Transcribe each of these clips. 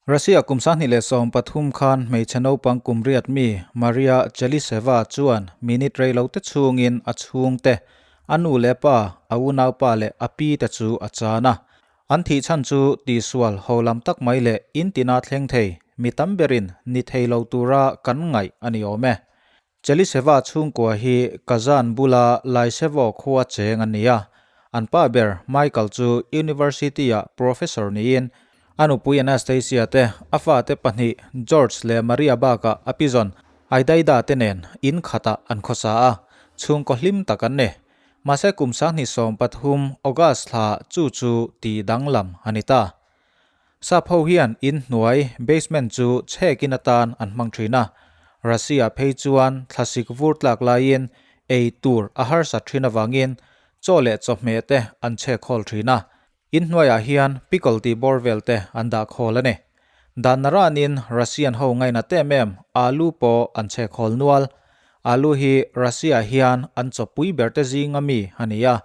Russia kum 2013 khan hmeichhe naupang kum riat mi Maria Cheliseva chuan minute rei lo te chhungin a chhungte, a nu leh pa, a unaupa leh a pi te chu a chan a. An thih chhan chu tihsual ho lam tak mai leh in tina thleng thei mi tam berin ni thei lo tura kan ngaih a ni awm e. Cheliseva chhungkua hi Kazan bula Lysevo khua cheng an ni a. An pa ber Michael chu University-ah professor niin a nupui Anastasia te, a fate pahnih George leh Maria bakah a pizawn Aidaida te nen in khatah an khawsa a, chhungkaw hlim tak an ni. Mahse kum 2013 August thla chu chu tih danglam a ni ta. Sap ho hian in hnuai, basement, chu chhekin atan an hmang thin a, Russia phei chuan thlasik vur tlak laiin ei tur a harsat thin avangin chaw leh chawhmeh te an chhek khawl thin a, in hnuaiah hian pickle tih bawr vel te an dah khawl a ni. Dan naranin Russian ho ngaina tem em alu pawh an chhek khawl nual. Alu hi Russia hian an chawpui ber te zinga mi a ni a,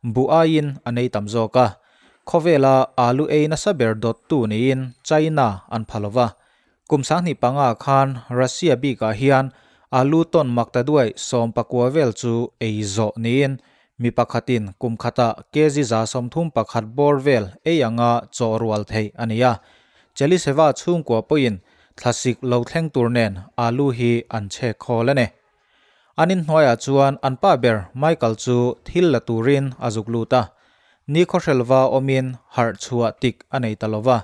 buh aiin a nei tam zawk a. Khawvela alu ei nasa ber dawttu niin China an pha lo va. Kum 2005 khan Russia bikah hian alu tawn makta duai 19 vel chu ei zawh niin mi pakhatin kum khatah kg 131 bawr vel ei anga chaw rual theih a ni a. Cheliseva chhungkua pawhin thlasik lo thleng tur nen alu hi an chhek khawl a ni. An inhnuaiah chuan an pa ber Michael chu thil la turin a zuk lut a. Ni khawhrelva awmin harh chhuah tik a nei ta lova.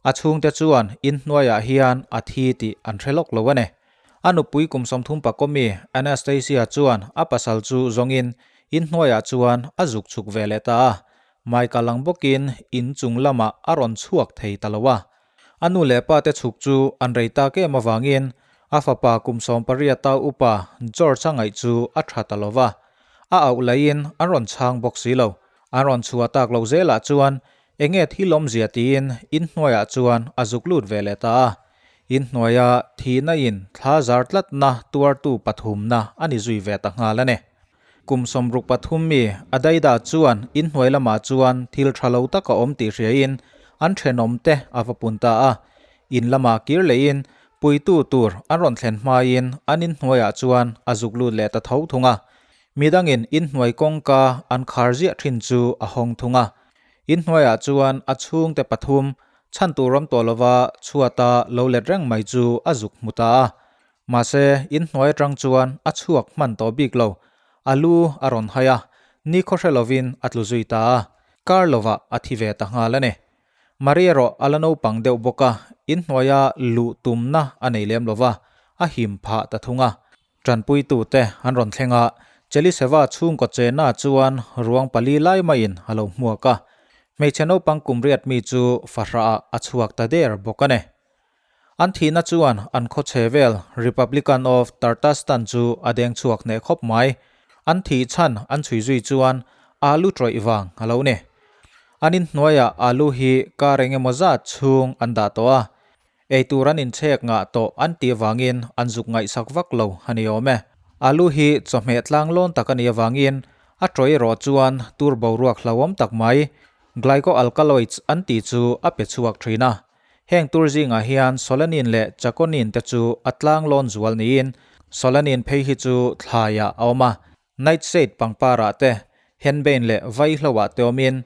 A chhungte chuan inhnuaiah hian a thi tih an hre lawk lo a ni. A nupui kum 30 mi Anastasia chuan a pasal chu zawngin inhnuaiah chuan a zuk chhuk ve leh ta a. Michael ang bawkin inchung lamah a rawn chhuak thei ta lo a. A nu leh pa te chhuk chu an rei tak em avangin a fapa kum 18 ta upa George a ngaih chu a tha ta lo va. A auh laiin an rawn chhang bawk si lo. An rawn chhuah tak lo zelah chuan enge thil awmzia tiin inhnuaiah chuan a zuk lut ve leh ta a. Inhnuaia thihna in thla zar tlatna tuartu pathumna a ni zui ve ta nghal a ni. Kum 63 mi Adaida chuan inhnuai lamah chuan thil tha lo tak a awm tih hriain an thenawm te a va pun ta a. In lamah kir lehin puitu tur an rawn thlen hmain an inhnuaiah chuan a zuk lut leh ta tho thung a. Midangin inhnuai kawngka an khar ziah thin chu a hawng thung a. Inhnuaiah chuan a chhungte pathum chhan tur awm tawh lova chhuata lo let reng mai chu a zuk hmu ta a. Mahse, inhnuai atang chuan a chhuak hman tawh bik lo. A lu a rawn hai a, ni khaw hre lovin a tlu zui ta a, kar lovah a thi ve ta nghal a ni. Maria erawh a la naupang deuh bawk a, inhnuaia luh tumna a nei lem lova, a him phah ta thung a. Tanpuitute an rawn thleng a, Cheliseva chhungkaw chena chuan ruang pali lai maiin a lo hmuak a. Hmeichhe naupang kum riat mi chu fahrah ah a chhuak ta der bawk a ni. An thihna chuan an khawchhe vel Republican of Tartastan chu a deng chhuak hneh khawp mai. An thih chhan an chhui zui chuan alu tawih vang a lo ni. An inhnuaiah alu hi kar eng emaw zat chhung an dah tawh a, eitur an inchhek ngah tawh an tih avangin an zuk ngaihsak vak lo a ni awm e. Alu hi chawhmeh tlang lawn tak a nih avangin a tawih erawh chuan tur boruak hlauhawm tak mai glycoalkaloids an tih chu a pe chhuak thin a. Heng tur zingah hian Solanin leh Chaconin te chu a tlang lawn zual niin Solanin phei hi chu thlaiah a awm a, Nightshade pangparah te, Henbane leh Vaihloah te awmin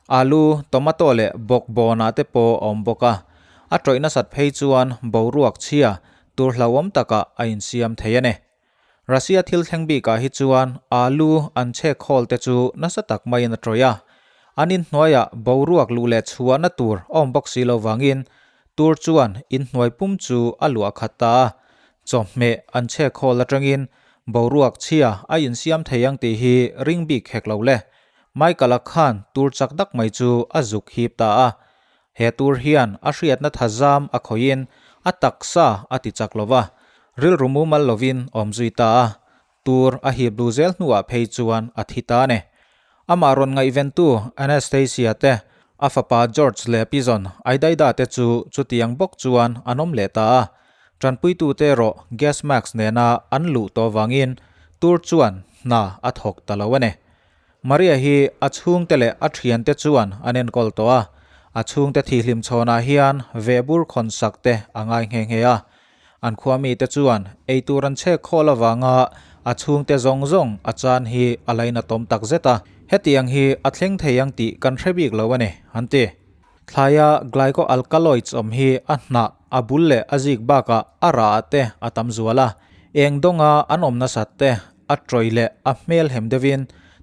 Alu, Tomato leh Bawkbawnah te pawh a awm bawk a. A tawih nasat phei chuan boruak chhia tur hlauhawm takah a insiam thei a ni. Russia thil thleng bikah hi chuan alu an chhek khawl te chu nasa tak maiin a tawih a. An inhnuaiah boruak luh leh chhuahna tur a awm bawk si lo vangin tur chuan inhnuai pum chu a luah khat ta a. Chawhmeh an chhek khawl atangin boruak chhia a insiam thei ang tih hi ring bik hek lo le. Michael-a khan tur chak dak mai chu a zuk hip ta a. He tur hian a hriatna thazam a khawihin a taksa a ti chak lo va, rilru mumal lovin awm zui ta a, tur a hip lu zel hnuah phei chuan a thi ta a ni. Amah rawn ngaihventu Anastasia te, a fapa George leh Pizon Aidaida te chu chutiang bawk chuan an awm leh ta a, tanpuitute erawh gas mask nena an luh tawh vangin tur chuan hna a thawk ta lo a ni. Maria hi a chhungte leh a thiante chuan an enkawl tawh a. A chhungte thihhlim chhawnah hian vehbur khawn sak te a ngai nghe nghe a. An khua mite chuan eitur an chhek khawl avanga a chhungte zawng zawng a chan hi a lainatawm tak zet a, hetiang hi a thleng thei ang tih kan hre bik lo a ni, an ti. Thlaia glycoalkaloids awm hi a hnah, a bul leh a zik bakah a rah te a tam zual a, eng dawnga an awm nasat te a tawih leh a hmel hem deuhin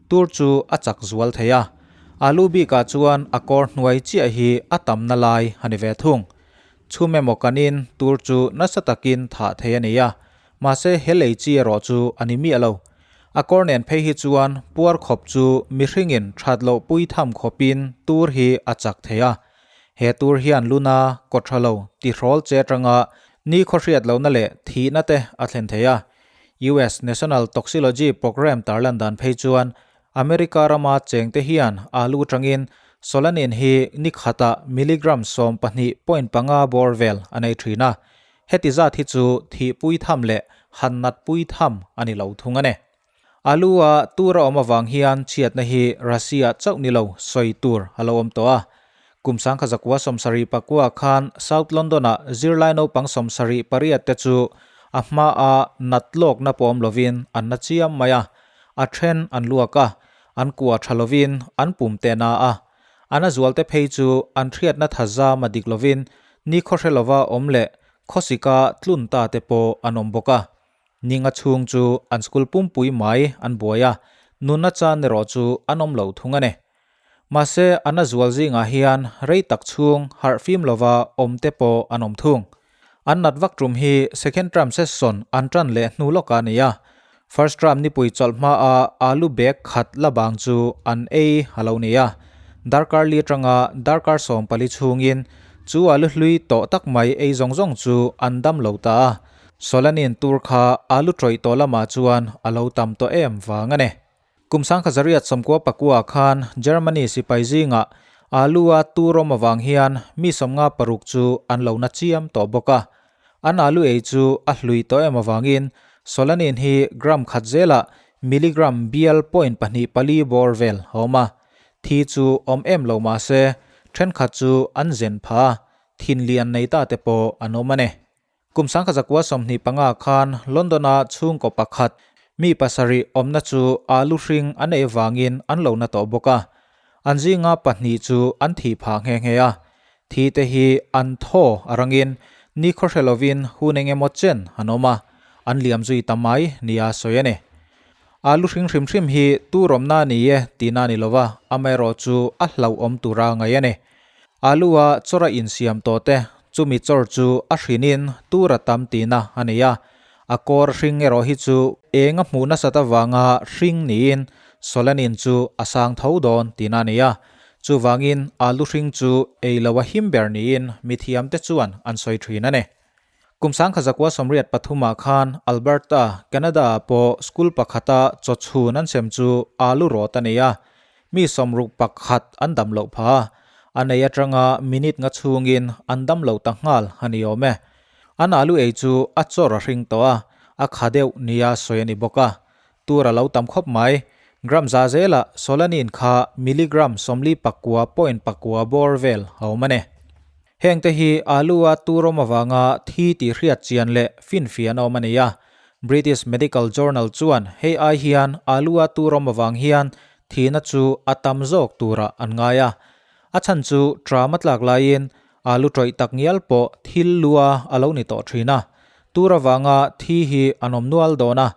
tur chu a chak zual thei a. Alu bikah chuan a kawr hnuai chiah hi a tamna lai a ni ve thung. Chhum emaw kanin tur chu nasa takin thah thei a ni a, mahse he lei chi erawh chu a ni miah lo. A kawr nen phei hi chuan puar khawp chu mihringin that loh pui tham khawpin tur hi a chak thei a. He tur hian luna kaw tha lo tihrawl che atanga ni khawhriat lohna leh thihna te a thlen thei a. US National Toxicology Program tarlan dan phei chuan America rama chengte hian alu tangin Solanin hi ni khatah milligram 12.5 bawr vel a nei thin a, heti zat hi chu thihpui tham leh han natpui tham a ni lo thung a ni. Alu-a tur a awm avang hian chhiatna hi Russia chauh ni lo sawi tur a lo awm tawh a. Kum 1974 khan South London-ah zirlai naupang 78 te chu a hmaa nat lawkna pawm lovin an na chiam mai a, A then an luak a, an kua tha lovin an pum te na a. An a zualte phei chu an hriatna tha zam a dik lovin ni khawhre lova awm leh khawsika tlun ta te pawh an awm bawk a. Ninga chhung chu an school pumpui mai an buai a, nunna chan erawh chu an awm lo thung a ni. Mahse an a zual zingah hian rei tak chhung harh fim lova awm te pawh an awm thung. An nat vak tum hi second term session an tan leh hnu lawk a ni a. First term nipui chawlh hmaa alu bag khat la bang chu an ei a lo ni a. Darkar li atanga darkar 14 chhungin chu alu hlui tawh tak mai ei zawng zawng chu an dam lo ta a. Solanin tur kha alu tawih tawh lamah chuan a lo tam tawh em vang a ni. Kum 1999 khan Germany sipai zingah alu-a tur awm avang hian mi 56 chu an lo na chiam tawh bawk a. An alu ei chu a hlui tawh em avangin Solanin hi gram khat zelah milligram bial point pahnih pali bawr vel a awm a. Thi chu awm em lo mah se thenkhat chu an zen phah a, thin lian nei ta te pawh an awm a ni. Kum 1925 khan London-a chhungkaw pakhat mi pasarih awmna chu alu hring an ei vangin an lo na tawh bawk a. An zinga pahnih chu an thih phah nghe nghe a. Thi te hi an thaw a rangin ni khawhre lovin hun eng emaw chen an awm a, an liam zui ta mai nia sawi a ni. Alu hring hrim hrim hi tur awmna a ni e tihna a ni lova, amaherawhchu a hlauhawm tura ngaih a ni. Alu-a chawr a insiam tawh te, chumi chawr chu a hrinin tur a tam tihna a nei a. A kawr hring erawh hi chu eng a hmuh nasat avanga hring niin Solanin chu a sang tho dawn tihna a nei a. Chuvangin alu hring chu ei lo a him ber niin mithiamte chuan an sawi thin a ni. Kum 1983 khan Alberta, Canada-ah pawh school pakhata chawchhun an sem chu alu rawt a nei a, mi 61 an dam loh phah a, a nei atanga minute nga chhungin an dam lo ta nghal a ni awm e. An alu ei chu a chawr a hring tawh a, a kha deuh nia sawi a ni bawk a. Tur a lo tam khawp mai. Gram za zelah Solanin kha milligram 49.9 bawr vel a awm a ni. Hengte hi alu-a tur awm avanga thi tih hriat chian leh finfiah an awm a ni a. British Medical Journal chuan hei ai hian alu-a tur awm avang hian thihna chu a tam zawk turah an ngai a. A chhan chu tram a tlak laiin alu tawih tak ngial pawh thil lua a lo ni tawh thin a. Tur avanga thi hi an awm nual dawn a.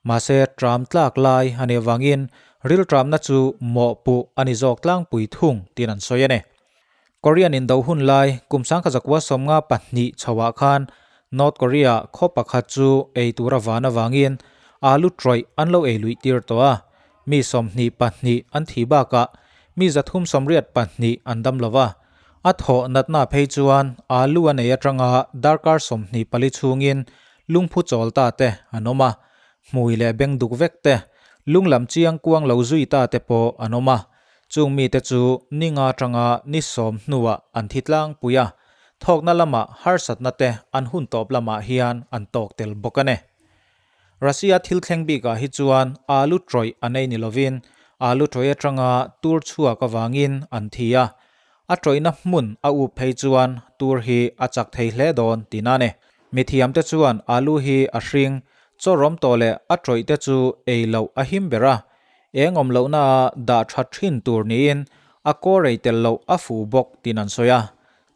Mahse tram tlak lai a nih avangin riltramna chu mawhpuh a ni zawk tlangpui thung tiin an sawi a ni. Korean indo hun lai kum 1952 chhoah khan North Korea khaw pakhat chu ei tura van avangin alu tawih an lo ei luih tir tawh a, mi 22 an thih bakah mi 382 an dam lo va. A thawh natna phei chuan alu a nei atanga darkar 24 chhungin lungphu chawl ta te an awm a, hmui leh beng duk vek te, lunglam chiang kuang lo zui ta te pawh an awm a. Chung mite chu ni nga atanga ni sawm hnuah an thi tlangpui a, thawkna lamah harsatna te an hun tawp lamah hian an tawk tel bawk a ni. Russia thil thleng bikah hi chuan alu tawih a nei ni lovin alu tawih atanga tur chhuak avangin an thi a. A ṭawihna hmun a up phei chuan tur hi a chak thei hle dawn tihna a ni. Mithiamte chuan alu hi a hring, chawrawm tawh leh a ṭawih te chu ei loh a him ber a, eng awm lohna a dah ṭhat ṭhin tur niin a kaw rei tel loh a fuh bawk tiin an sawi a.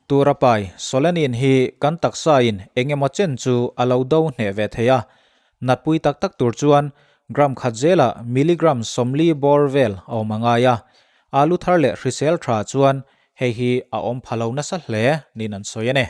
Tura pai Solanine hi kan taksa in eng emaw chen chu a lo do hneh ve thei a, natpui tak tak tur chuan gram khat zelah milligram 40 bawr vel a awm a ngai a, alu thar leh hrisel tha chuan hei hi a awm pha lo nasa hle niin an sawi a ni.